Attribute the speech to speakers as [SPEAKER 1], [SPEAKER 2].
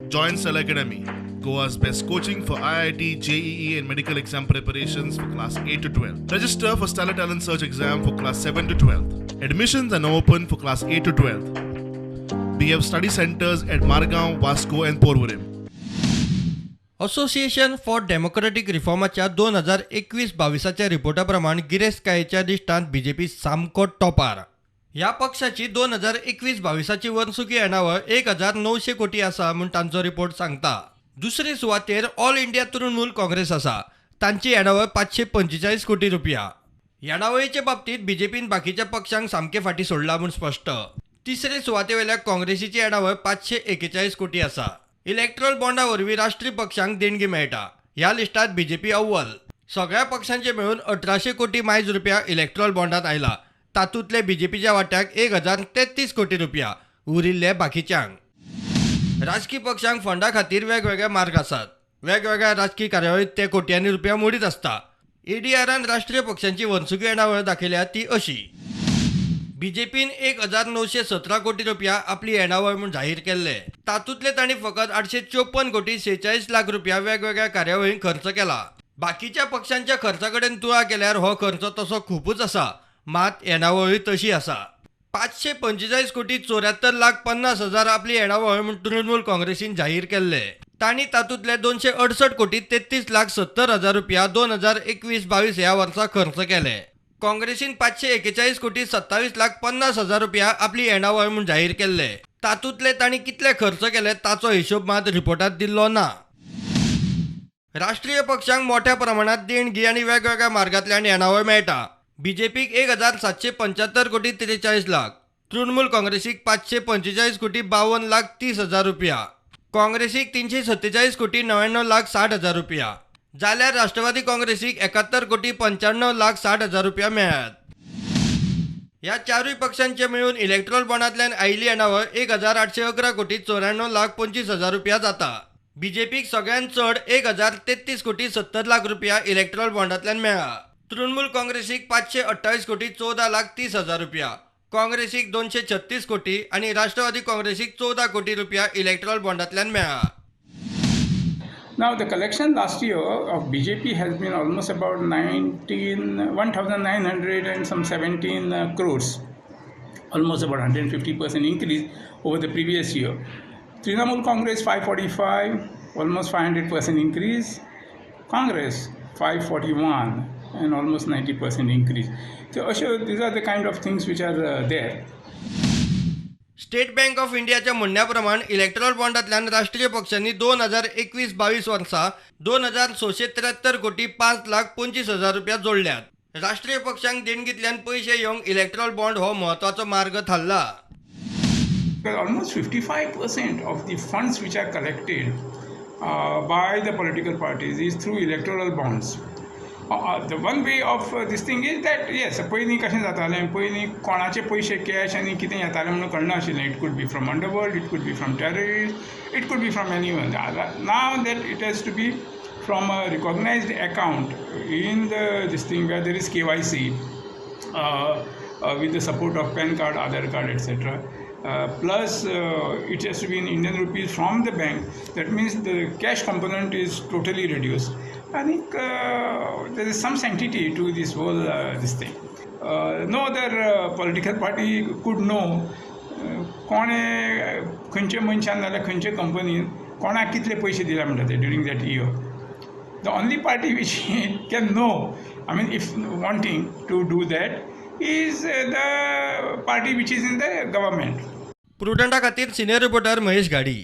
[SPEAKER 1] Join Stellar Academy, Goa's best coaching for IIT, JEE, and medical exam preparations for class 8 to 12. Register for Stellar Talent Search exam for class 7 to 12. Admissions are now open for class 8 to 12. We have study centers at Margao, Vasco, and Porvorim.
[SPEAKER 2] Association for democratic रिफॉर्माच्या 2021-22च्या रिपोर्टा प्रमाण गिरेस्तकायेच्या लिस्टांत BJP सामको टॉपार. ह्या पक्षाची 2021-22ची वर्सुकी येणावळ 1900 कोटी आसा म्हूण तांचो रिपोर्ट सांगता. दुसरे सुवातेर ऑल इंडिया तृणमूल काँग्रेस आसा. तांची येणावळ 545 कोटी रुपया. येणावळीचे बाबतींत बीजेपीन बाकीच्या पक्षांक सामके फाटीं सोडला म्हूण स्पश्ट. तिसरे सुवातेवेल्या काँग्रेसीची येणावळ 541 कोटी आसा. इलेक्ट्रॉल बॉन्डा वरवीं राष्ट्रीय पक्षांक देणगी मेळटा. ह्या लिस्टांत बीजेपी अव्वल. सगळ्या पक्षांचे मेळून 1800 कोटी मायज रुपया इलेक्ट्रॉल बॉन्डात आयला. तातूंतले बीजेपीच्या वाट्याक 1033 कोटी रुपया, उरिल्ले बाकीच्यांक. राजकी पक्षांक फंडा खातीर वेगवेगळे मार्ग आसात. वेगवेगळ्या राजकी कार्यावळीत ते कोट्यांनी रुपया मोडीत आसता. एडीआरान राष्ट्रीय पक्षांची वर्सुकी येणावळ दाखयल्या ती अशी. बीजेपीन 1917 कोटी रुपया आपली येणावळ म्हूण जाहीर केल्ले. तातूंतले तांणी फकत 854 कोटी 46 लाख रुपया वेगवेगळ्या कार्यावळींक खर्च केला. बाकीच्या पक्षांच्या खर्चा कडेन तुळा केल्यार हो खर्च तसो खुबूच आसा, मात येणावळूय तशी आसा. 545 कोटी 74 लाख 50 हजार आपली येणावळ म्हूण तृणमूल काँग्रेसीन जाहीर केल्ले. तांणी तातूंतले 268 कोटी 33 लाख 70 हजार रुपया 2021-22 ह्या वर्सा खर्च केले. काँग्रेसीन 541 कोटी 27 लाख 50 हजार रुपया आपली येणावळ म्हूण जाहीर केल्ले. तातूंतले तांणी कितले खर्च केले ताचो हिशोब मात रिपोर्टात दिल्लो ना. राष्ट्रीय पक्षांक मोठ्या प्रमाणात देणगी आनी वेगवेगळ्या मार्गांतल्यान येणावळ मेळटा. बीजेपीक 1775 कोटी 43 लाख, तृणमूल काँग्रेसीक 545 कोटी 52 लाख 30 हजार रुपया, काँग्रेसीक 347 कोटी 99 लाख 60 हजार रुपया, जाल्यार राष्ट्रवादी काँग्रेसीक 71 कोटी 95 लाख 60 हजार रुपया मेळ्ळ्यात. ह्या चारूय पक्षांचे मेळून इलेक्ट्रॉल बॉन्डांतल्यान आयिल्ली येणावळ 1811 कोटी 94 लाख 25 हजार रुपया जाता. बीजेपीक सगळ्यांत चड 1033 कोटी 70 लाख रुपया इलेक्ट्रॉल बॉन्डांतल्यान मेळ्ळा. तृणमूल काँग्रेसीक 528 कोटी 14 लाख 30 हजार रुपया, काँग्रेसीक 236 कोटी आनी राष्ट्रवादी काँग्रेसीक 14 कोटी रुपया इलेक्ट्रॉल बॉन्डांतल्यान मेळ्ळा.
[SPEAKER 3] Now, the collection last year of BJP has been almost about 19, 1,900 and some 17 crores, almost about 150% increase over the previous year. Trinamool Congress 545, almost 500% increase. Congress 541 and almost 90% increase. So, these are the kind of things which are there.
[SPEAKER 2] State bank of इंडियाच्या म्हणण्या प्रमाण Electral बॉन्डांतल्यान राष्ट्रीय पक्षांनी 2021-22 वर्सा 2673 कोटी 5 लाख 25 हजार रुपया जोडल्यात. राष्ट्रीय पक्षांक देणगींतल्यान पयशे येवंक इलेक्ट्रॉल बॉन्ड हो म्हत्वाचो मार्ग थारला.
[SPEAKER 3] Because almost 55% of the funds which are collected by the political parties is through electoral bonds. The one way of this thing is that, yes, पयलीं कशें जातालें, पयलीं कोणाचे पयशे कॅश आनी कितें येतालें म्हणून कळनाशिल्लें. It could be from underworld, it could be from terrorist, it could be from anyone. Now that it has to be from a recognized account in the this thing where there is KYC with the support of PAN card, Aadhaar card, etc. Plus, it has to be in Indian rupees from the bank. That means the cash component is totally reduced. I think there is some sanctity to this whole this thing. No other political party could know कोणे खंयच्या मनशान नाल्यार खंयचे कंपनीन कोणाक कितले पयशे दिले म्हणटा ते during that year. The only party which can know, I mean, if wanting to do that, is the party which is in the government.
[SPEAKER 2] प्रुडंटा खातीर सिनियर रिपोर्टर महेश घाडी.